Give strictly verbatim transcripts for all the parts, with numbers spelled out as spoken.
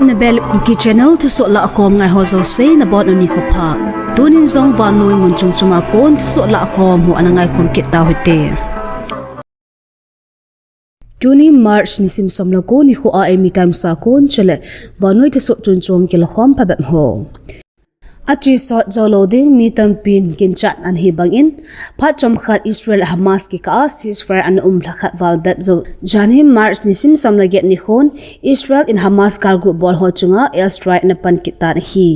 Nabel Kuki Channel thusoh lahkhom ngai ho jouse nabonun nikho pha. Tunin jong vannoi mun chom chom a kon thusoh lahkhom ho ana ngaikhom kit tau hite. Tuni March nisim som le ko nikho a eimi tamsa kon chule vannoi thusoh chom chom kilakhom phabep ho. Ache sot jou lou ding mi tampin ginchat ana hi bangin, phat chomkhat Israel Hamas kikah a ceasefire ana um lhakhat val bep jou. Janhi March nisim som le get nikhon Israel in Hamas galgut bol ho chunga airstrike ana pan kit tan ahi.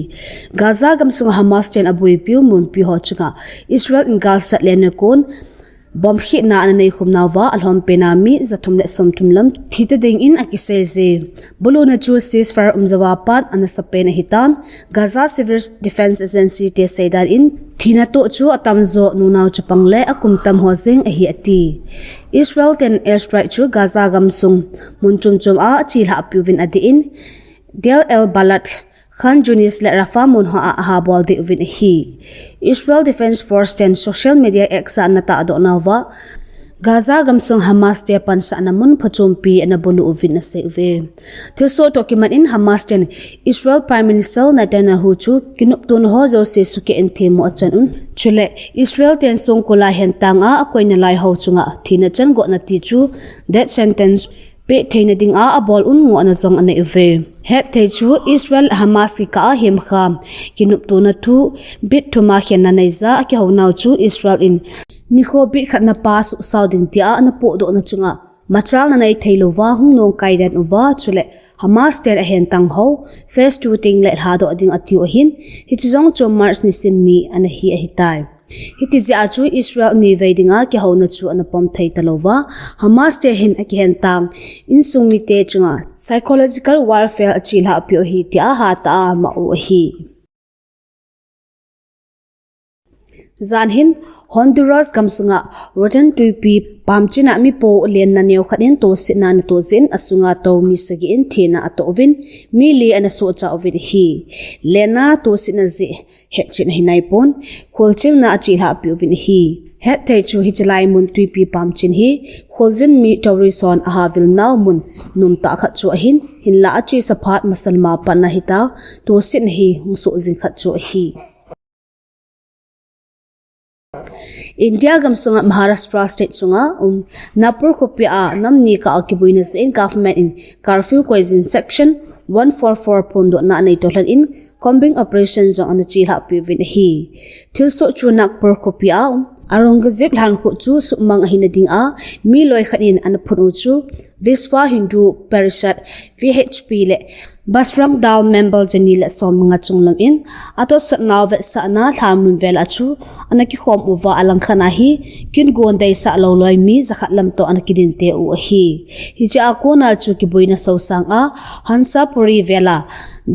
Gaza gamsunga Hamas ten abuipiu munpi ho chunga Israel in galsat lenna kon bomb khehna ana neikhum nauva alhompen a mi jathum le somthum lam thite dingin akiseije. Buluna chu ceasefire um jouva pat ana sapen ahitan, Gaza Civil Defense Agency te seidan in thina toh chu atamjo nunao chapang le akum tam ho jeng ahi ati. Israel ten airstrike chu Gaza gamsung mun chom chom a achelhah piuvin adih in, Deir el-Balah, Khan Younis le Rafah mun ho a aha bol deh uvin ahi. Israel Defense Force ten social media X a ana tahdoh nauva, Gaza gamsung Hamas te pansahna mun phachompi ana bulu uvin asei uve. Thilsoh toh kimat in Hamas ten Israel Prime Minister Netanyahu chu kinoptona ho jouse sukeh in themmo achan un. Chule Israel ten songkul a hentang a akoina lai ho chunga thina chan gotna ti chu death sentence peh theina dinga abol un ngohna jong anei uve. Hetthei chu Israel Hamas kikah a hemkham kinoptona thu bit thum a khenna neija akihou nau chu Israel in nikho bit khatna pa suhsao ding tia ana pohdohna chunga machalna nei theilouva hung nongkai den uva chule Hamas ten ahentang ho phase two teng le lhadoh ding atiu ahin, hiche jong chu March nisim ni ana hi ahitai. Hiti jeh a chu Israel nivei dinga kihouna chu ana pom thei talouva, Hamas te hin akihentang insung mite chunga psychological warfare achelhah piu ahi tia hatah a ama u ahi. Jan hin Honduras gamsunga Roatán tuipi pamchin a mipo lenna neokhat in tohsetna ana toh jeh in asunga tou mi sagi in thina atoh uvin, mi li ana sohcha uvin ahi. Lenna tohsetna jeh hetchet ahi naipon, kholchilna achelhah piuvin ahi. Hetthei chu hiche lai mun tuipi pamchin hi kholjin mi tourist hon aha vil nau mun nomtah khat chu ahin, hinla achesa phat masalma pat a hitia tohsetna hi hung soh jing khat chu ahi. India gamsunga Maharashtra state sunga um Nagpur khopi a nam ni kah a kiboina jeh in government in curfew koijin section one four four phondohna anei toh lhon in combing operation jong ana chelhah piuvin ahi. Thilsoh chu Nagpur khopi a um Aurangzeb lhankhuh chu suhmang ahina dinga mi loikhat in ana phon u chu Vishwa Hindu Parishad, V H P le Bajrang Dal member jani le somnga chunglam in atohsot nau vetsahna lhanmun vel a chu ana kikhom uva alangkhat a hi kin gon deisah lou loi mi jakhat lam toh ana kidinte u ahi. Hiche a kona chu kiboina sosang a Hansapuri vel a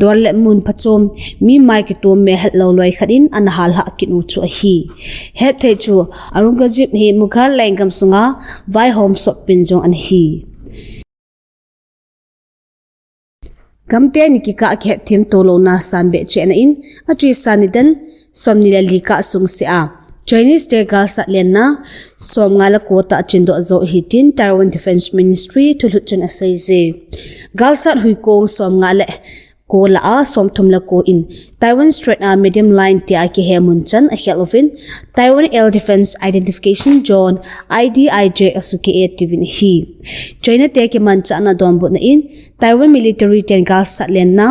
dol le mun phachom mi mai kitom melhat lou loi khat in ana hallhah kit u chu ahi. Hetthei chu Aurangzeb hi Mughal lenggam sunga vaihom soppi jong ana hi. Gamteni kikah kihetthem tolouna sanbeh chehna in achesa nidan somni le li kah sungsea Chinese te galsat lenna somnga le ko tah chindoh jou ahi tin Taiwan Defense Ministry thulhut chun aseije. Galsat huikong somnga le ko lah a somthum le ko in Taiwan Strait a Medium Line tia kihe mun chan akhel uvin, Taiwan Air Defense Identification Zone, I D I Z, asukeh e tiuvin ahi. China te kimanchahna donbutna in Taiwan military ten galsat lenna,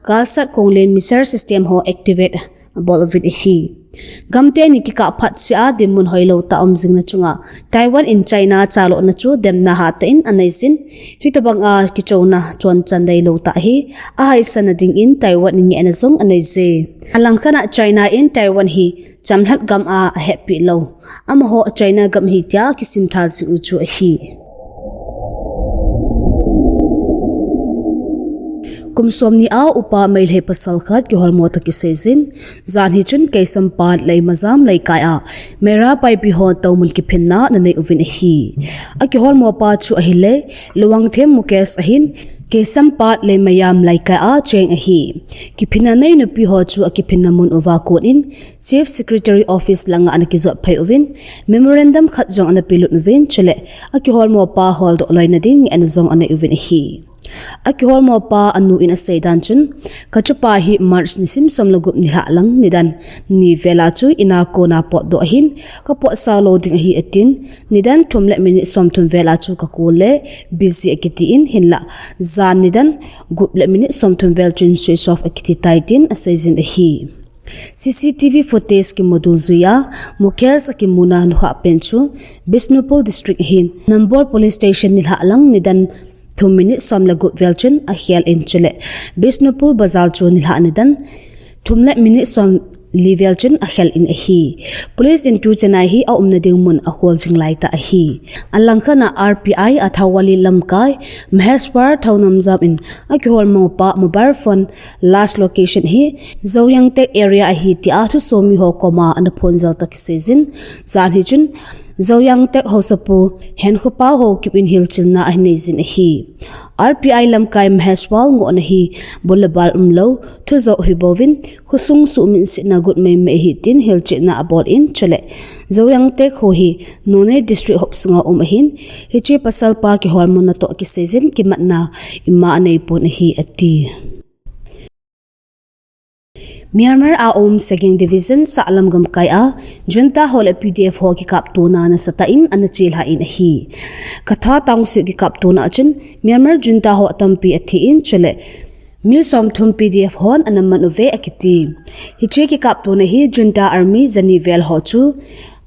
galsat konglen missile system ho activate abol uvin ahi. Gamteni kikah phatsea dinmun hoilou tah um jingna chunga Taiwan in China chalhohna chu demna hatah in aneijin, hitobanga kichouna chonchan deilou tah hi ahaisanna dingin Taiwan in ngehna jong aneije. Alangkhat a China in Taiwan hi chamlhat gam a ahetpeh lou, amaho China gam ahi tia kisimtha jing u chu ahi. Kum somni a upa Meitei pasal khat kiholmo toh kiseijin, janhi chun Keisampat Leimajam Leikai a Meira Paipi hon toumun kiphinna ana nei uvin ahi. Akiholmo pa chu ahile Luangthem Mukesh ahin, Keisampat Leimajam Leikai a cheng ahi. Kiphinna nei nupi ho chu akiphinna mun uva kon in Chief Secretary Office langa ana kijot phei uvin, memorandum khat jong ana pelut uvin, chule akiholmo pa holdoh loina ding ngehna jong anei uvin ahi. Akiholmo pa anu in asei dan chun, kachapa hi March nisim som le gup nilhah lang nidan ni vela chu ina kona potdoh ahin, kapot sao lou ding ahi atin, nidan thum le minute som thum vela chu kakol le busy akiti in hinlah, jan nidan gup le minute som thum vel chun switch off akiti tai tin asei jin ahi. C C T V footage kimu dungjuia, Mukesh akimuna nukhah pen chu Bishnupur District ahin, Nambol Police Station nilhah lang nidan thum minute som le gup vel chun akhel in chule Bishnupur Bazar chu nilhah nidan thum le minute som li vel chun akhel in ahi. Police in tu chanai hi aumna ding mun akhol jing laitah ahi. Alangkhat a R P I Athawale lamkai Maheshwar Thaonamjam in akiholmo pa mobile phone last location hi Zoyangtek area ahi tia thusomi ho koma ana phongjal toh kisei jin, jan hi chun Zoyangtek haosapu Henkhopa Haokip in hilchenna ahin nei jin ahi. R P I lamkai Maheshwar ngohna hi bul le bal umlou, thujou ahi bouvin, khosung suhminsetna got maimai ahi tin hilchetna abol in chule Zoyangtek ho hi Noney District hop sunga um ahin, hiche pasalpa kiholmona toh kisei jin kimatna ima anei pon ahi ati. Myanmar a um Sagaing Division sahlam gamkai a junta ho le P D F ho kikaptona nasatah in ana chelha in ahi. Katha Township kikaptona a chun Myanmar junta ho tampi athi in chule mi somthum P D F hon ana man uve akiti. Hiche kikaptona hi junta army jani vel ho chu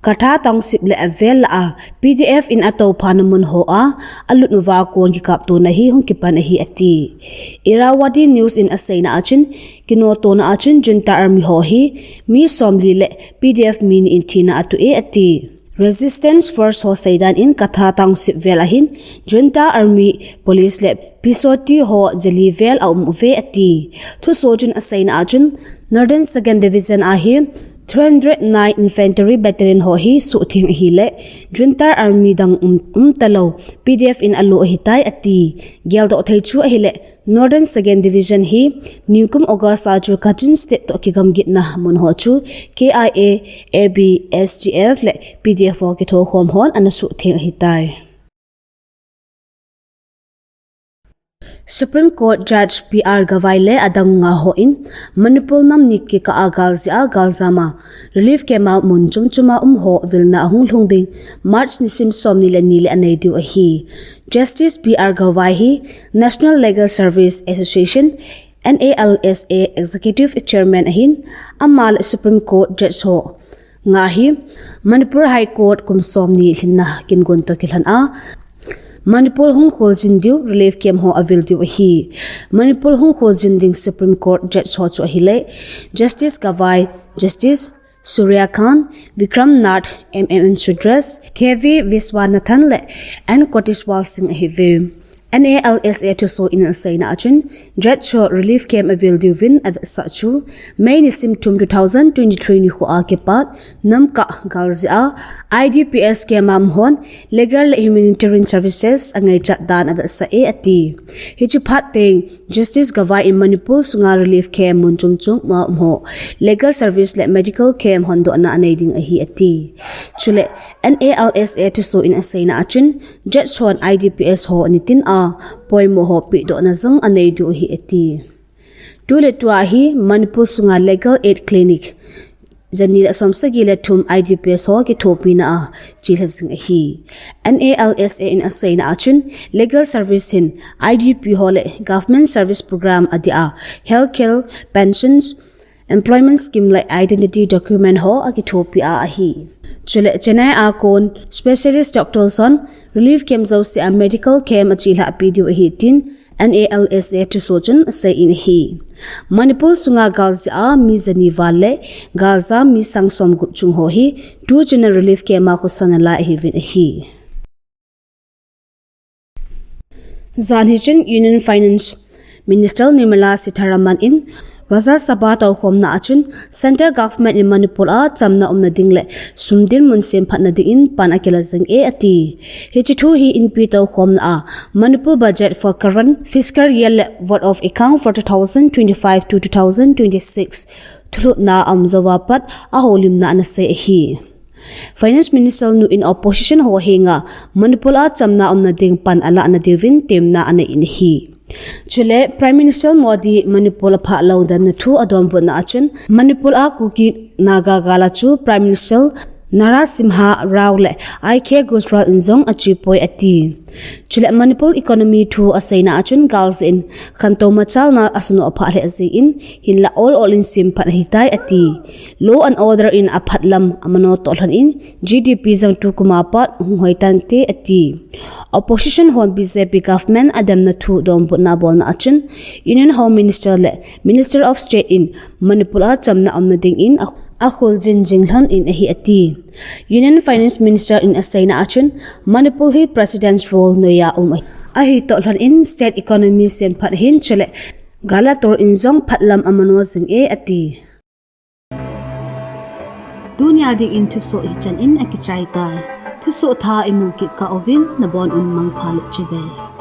Katha Township le avel a P D F in atouphana mun ho a alut uva kon kikaptona hi hung kipan ahi ati. Irrawaddy News in aseina a chun, kinotona a chun junta army ho hi mi somli le P D F mi ni in thina atoh e ati. Resistance Force ho seidan in Katha Township vel ahin junta army, police le P S O T ho jali vel aum uve ati. Thusoh chun aseina a chun Northern Second Division a hi three hundred nine Infantry Battalion ho hi suhtheng ahile junta army dang um, umtalou P D F in alo ahitai ati. Geldoh thei chu ahile Northern Second Division hi nikum August a chu Kachin State toh kigamgitna mun ho chu K I A, A B, S D F le P D F ho kithokhom hon ana suhtheng ahitai. Supreme Court Judge P R Gavai le adang nga hon Manipur nam ni kikah a galjia galjama relief camp a mun chomchoma um ho vilna ahung lhung ding March nisim somni le ni le anei diu ahi. Justice P R Gavai hi National Legal Service Association, N A L S A Executive Chairman ahin, ama le Supreme Court Judge ho nga hi Manipur High Court kum somni lhinna kingon toh kilhon a Manipur hung kholjin diu relief camp ho avil diu ahi. Manipur hung kholjin ding Supreme Court Judge ho chu ahile Justice Gavai, Justice Surya Kant, Vikram Nath, M M N Sudresh, K V Viswanathan le N Koteswal Singh ahiuve. N A L S A thusoh in aseina a chun, Judge ho relief camp avil diuvin avetsah chu, May nisim thum two thousand twenty-three nikho a kipat, namkah galjia, I D P S camp a um hon, legal le humanitarian services angaichat dan avetsah e ati. Hiche phat teng, Justice Gavai in Manipur sunga relief camp mun chomchoma um ho, legal service le medical camp hondohna anei ding ahi ati. Chule, N A L S A thusoh in aseina a chun, Judge hon I D P S ho nitin a poimo ho pehdohna jong anei diu ahi ati. Tuletua hi Manipur sunga Legal Aid Clinic jani le somsagi le thum I D P S ho kithopina a chelha jing ahi. N A L S A in aseina a chun, legal service hin I D P ho le government service program adia healthcare, pensions, employment scheme le identity document ho akithopi a ahi. Chule Chennai a kon specialist doctors hon relief camp jouse a medical camp achelhahpi diu ahi tin N A L S A thusoh chun asei in ahi. Manipur sunga galjia mi jani val le galjam mi sang somgup chung ho hi tuchana relief camp a khosan alai ahiuvin ahi. Jan hi chun Union Finance Minister Nirmala Sitharaman in Rajya Sabha toukhomna a chun Central Government in Manipur a chamna umna ding le sum dinmun semphatna dingin pan akila jing e ati. Hiche thu hi Inpi toukhomna a Manipur Budget for current fiscal year le Vote of Account for two thousand twenty-five to two thousand twenty-six thulhutna aum jouva pat ahoulimna ana sei ahi. Finance Minister nu in opposition ho henga Manipur a chamna umna ding pan alahna diuvin temna anei in ahi. Chule Prime Minister Modi Manipur a phah lou demna thu adonbutna achun Manipur a Kuki Naga gal a chu Prime Minister Narasimha Rao le I K Gujral in jong achepoi ati. Chule Manipur economy thu aseina achun gal jeh in khantou machalna asoh aphah lheh jeh in hinlah ol ol in semphat ahitai ati. Law and order in aphat lam amano toh lhon in G D P jong tukum a pat hung hoi tante ati. Opposition hon B J P government ademna thu donbutna abolna achun Union Home Minister le Minister of State in Manipur a chamna aumna dingin a, akholjin jing lhon in ahi ati. Union Finance Minister in aseina achun Manipur hi President's Rule noiya um ahi, ahi toh lhon in state economy semphat ahin chule gal a tor in jong phat lam amano jing e ati. Tunia dingin thusoh hichan in akichai tai. Thusoh thah imu kit kah uvin nabon un mangpha le chibai.